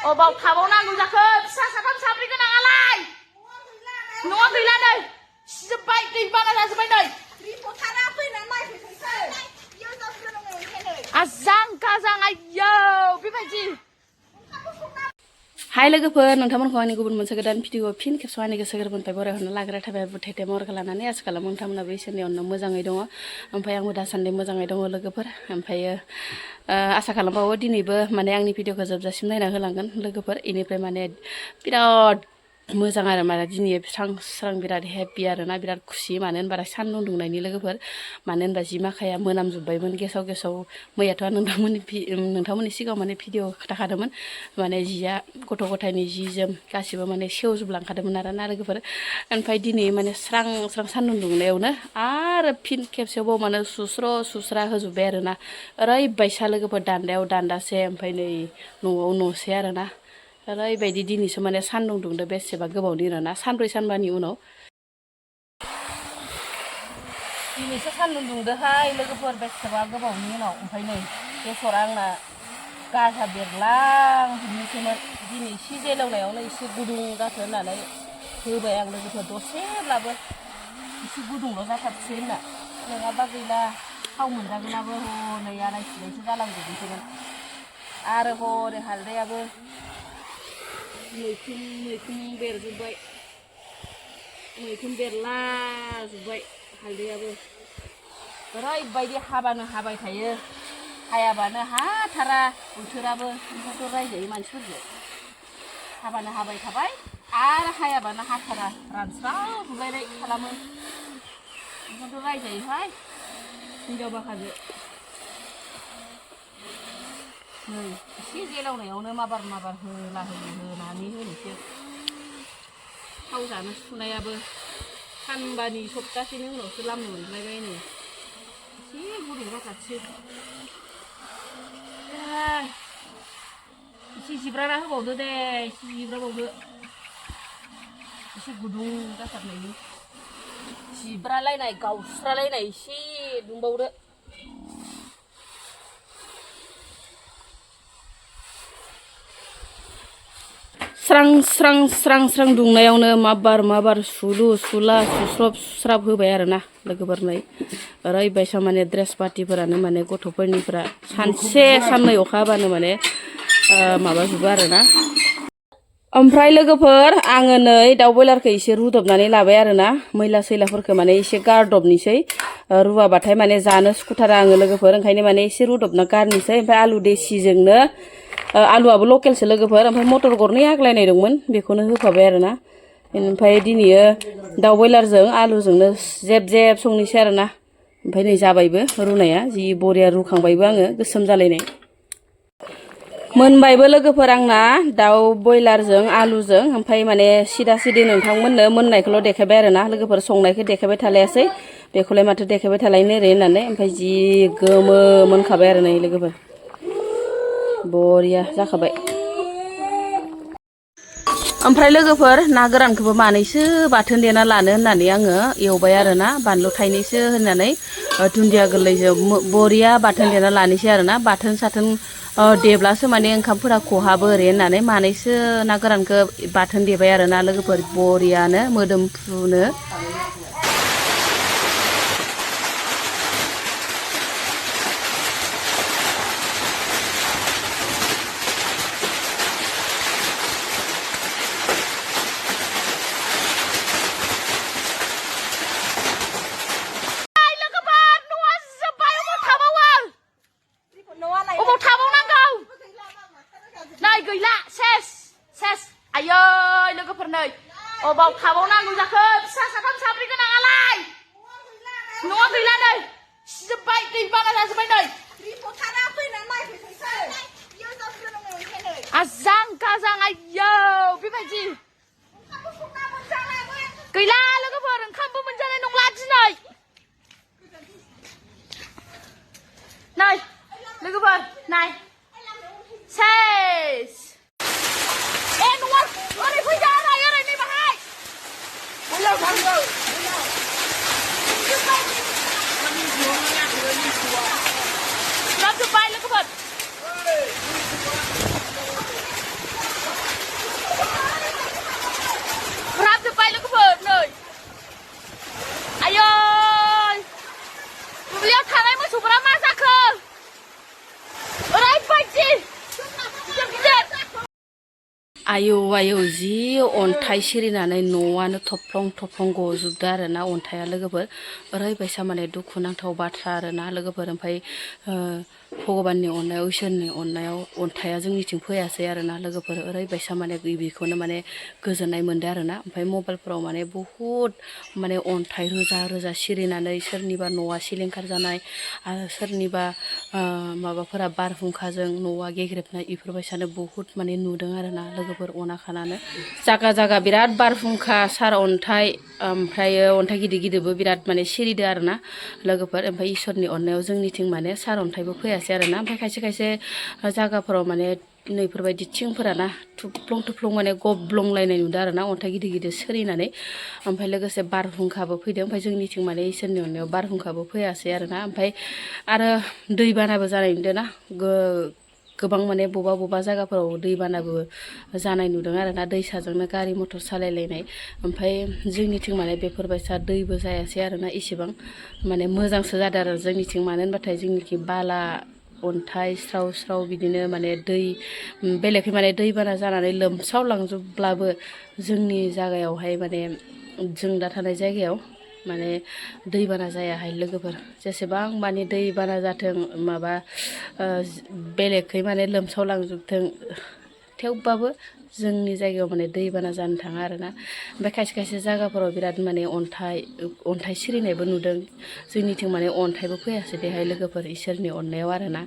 Bọc thả bóng năng ra khơi sa sa thăm sa đi cái nàng alai nó thì là đây sập bay tìm ba là sập bay đây giang ca giang ai yo biết phải gì Hai लोगोफोर नोंथांमोनखौ आंनि गुबुन मोनसे गोदान video फिन खेबसेआवहाय गोसो गोरबोनिफ्राय बरायहरनो लाग्रा थाबाय बुथायथे महरखौ लानानै आसा खालामो नोंथांमोनाबो इसोरनि अननायाव मोजाङै दङ ओमफ्राय आंबो दासान्दि मोजाङै दङ लोगोफोर ओमफ्रायो आसा खालामबावो दिनैबो माने आंनि भिडिअखौ जोबजासिम नायना होलांगोन लोगोफोर इनिफ्राय माने बिराद मोजां आरो माने दिनै स्रां स्रां बिराद हेपि आरोना बिराद खुसि मानो होनबा सान्दुं दुंनायनि लोगोफोर मानो होनबा जि माखाया मोनामजोब्बायमोन गेसाव गेसाव मैयाथ' नोंथांमोननि सिगाङाव माने भिडिअ खोथाखादोंमोन माने जिया गथ' गथायनि जि जोम गासिबो माने सेवजोबलांखादोंमोन आरोना लोगोफोर ओमफ्राय दिनै माने स्रां स्रां सान्दुं दुंनायावनो आरो फिन खेबसेबाव माने सुस्रा होजोब्बाय आरोना ओरैबायसा लोगोफोर दान्दायाव दान्दासे ओमफ्राय नै न'आव न'से आरोना ओरैबायदि दिनैसो माने सान्दुं दुंदो बेसेबा गोबावनि उनाव सानब्रै सानबानि उनाव दिनैसो सान्दुं दुंदोहाय लोगोफोर बेसेबा गोबावनि उनाव ओमफ्राय नै बेसरा आंना गाजा बेरलांजोबनोसैमोन दिनै एसे जेलावनायावनो एसे गुदुं जाथों होननानै होबाय आं लोगोफोर दसेब्लाबो एसे गुदुंल' जाथारसै होनना नङाबा गैला थाव मोनजागोनाबो हनै आलाय सिलायसो जालांजोबनोसैमोन आरो हरै हालदैयाबो मैखुन बेरजोब्बाय मैखुन बेरलाजोब्बाय हालदैयाबो ओरैबायदि हाबानो हाबाय थायो हायाबानो हाथारा बोथोराबो ओंखायनोथ' रायजायो मानसिफोरजों हाबानो हाबाय थाबाय आरो हायाबानो हाथारा रानस्राव जुलायनाय खालामो ओंखायनोथ' रायजायोहाय हिनजाव बाखाजो नै एसे जेलावनायावनो माबार होनानै होनोसै थाव जानो सुनायाबो सानबानि सप्तासेनि उनावसो लामनो मोनलायबाय नै एसे गुदुं जाखासै एसे जिब्राना होबावदो दे एसे जिब्राबावदो एसे गुदुं जाथारनायनि जिब्रालायनाय गावस्रालायनाय एसे दुंबावदो स्रां दुंनायावनो माबार सुला सुस्राब होबाय आरोना लोगोफोर नै ओरैबायसा माने ड्रेस पार्टिफोरानो माने गथ'फोरनिफ्रा सानसे साननै अखा हाबानो माने माबाजोबो आरोना ओमफ्राय लोगोफोर आङो नै दाउ बयलारखौ एसे रुदबनानै लाबाय आरोना मैला सैलाफोरखौ माने एसे गारदबनोसै रुवाबाथाय माने जानो सुखुथारा आङो लोगोफोर ओंखायनो माने एसे रुदबना गारनोसै ओमफ्राय आलु देसिजोंनो आलुआबो लकेलसो लोगोफोर ओमफ्राय मटर गरनै आग्लायनाय दंमोन बेखौनो होफाबाय आरोना ओमफ्राय दिनैयो दाउ बयलारजों आलुजोंनो जेब संनोसै आरोना ओमफ्राय नै जाबायबो रुनाया जि बरिया रुखांबायबो आङो गोसोम जालायनाय मोनबायबो लोगोफोर आंना दाउ बयलारजों आलुजों ओमफ्राय माने सिदा सिदि नोंथांमोननो मोननायखौल' देखायबाय आरोना लोगोफोर संनायखौ देखायबाय थालायासै बेखौलाय माथो देखायबाय थालायनो ओरै होननानै ओमफ्राय जि गोमो मोनखाबाय आरो नै लोगोफोर बरिया जाखाबाय ओमफ्राय लोगोफोर ना गोरानखौबो मानैसो बाथोन देना लानो होननानै आङो एवबाय आरोना बानलु थाइनैसो होननानै दुन्दिया गोरलैजों बरिया बाथोन देना लानोसै आरोना बाथोन साथोन देब्लासो माने ओंखामफोरा खहाबो ओरै होननानै मानैसो ना गोरानखौ बाथोन देबाय आरोना लोगोफोर बरियानो मोदोमफ्रुनो Ayo लोगोफोर नै अबाव थाबावनांगौ जाखो फिसा साथाम साब्रै गोनाङालाय न'आ गैला नै सिजोब्बाय दै बाना जाजोब्बाय नै रिपर्टारा फैनानै नायफैनोसै आजां गाजां आयौ बेबायदि गैला लोगोफोर ओंखामबो मोनजानाय नंला दिनै नै लोगोफोर नाय सेस ओरै फैजा ओरै नै बाहाय बैयाव थांगौ जोब्बाय लोगोफोर आयौ आयौ जि अन्थाइ सिरिनानै न'आनो थफ्लं थफ्लं गजोबदो आरोना अन्थाइआ लोगोफोर ओरैबायसा माने दुखुनांथाव बाथ्रा आरोना लोगोफोर ओमफ्राय भगबाननि अननायाव इसोरनि अननायाव अन्थाइआ जोंनिथिं फैयासै आरोना लोगोफोर ओरैबायसा माने बेखौनो माने गोजोननाय मोनदों आरोना ओमफ्राय मबाइलफोराव माने बुहुद माने अन्थाइ रोजा रोजा सिरिनानै सोरनिबा न'आ सिलिंखार जानाय आरो सोरनिबा माबाफोरा बारहुंखाजों न'आ गेग्रेबनाय इफोरबायसानो बुहुद माने नुदों आरोना लोगोफोर अना खानानो जागा जागा बिराद बारहुंखा सार अन्थाइ ओमफ्रायो अन्थाइ गिदिर गिदिरबो बिराद माने सिरिदो आरोना लोगोफोर ओमफ्राय इसोरनि अननायाव जोंनिथिं माने सार अन्थाइबो फैयासै आरोना ओमफ्राय खायसे खायसे जागाफोराव माने नैफोरबायदि थिंफोराना थुफ्लं थुफ्लं माने गब्लंलायनाय नुदों आरोना अन्थाइ गिदिर गिदिर सिरिनानै ओमफ्राय लोगोसे बारहुंखाबो फैदों ओमफ्राय जोंनिथिं माने इसोरनि अननायाव बारहुंखाबो फैयासै आरोना ओमफ्राय आरो दैबानाबो जानाय नुदों ना गोबां माने बबेबा जायगाफोराव दैबानाबो जानाय नुदों आरोना दैसाजोंनो गारि मटर सालायलायनाय ओमफ्राय जोंनिथिं माने बेफोरबायसा दैबो जायासै आरोना इसेबां माने मोजांसो जादों आरो जोंनिथिं मानो होनबाथाय जोंनिथिं बाला अन्थाइ स्राव स्राव बिदिनो माने दै बेलेगखै माने दैबाना जानानै लोमसावलांजोबब्लाबो जोंनि जायगायावहाय माने जों दा थानाय जायगायाव माने दैबाना जायाहाय लोगोफोर जेसेबां माने दैबाना जाथों माबा बेलेगखै माने लोमसावलांजोबथों थेवबाबो जोंनि जायगायाव माने दैबाना जानो थाङा आरोना ओमफ्राय खायसे खायसे जायगाफोराव बिराद माने अन्थाइ सिरिनायबो नुदों जोंनिथिं माने अन्थाइबो फैयासै बेहाय लोगोफोर इसोरनि अननायाव आरोना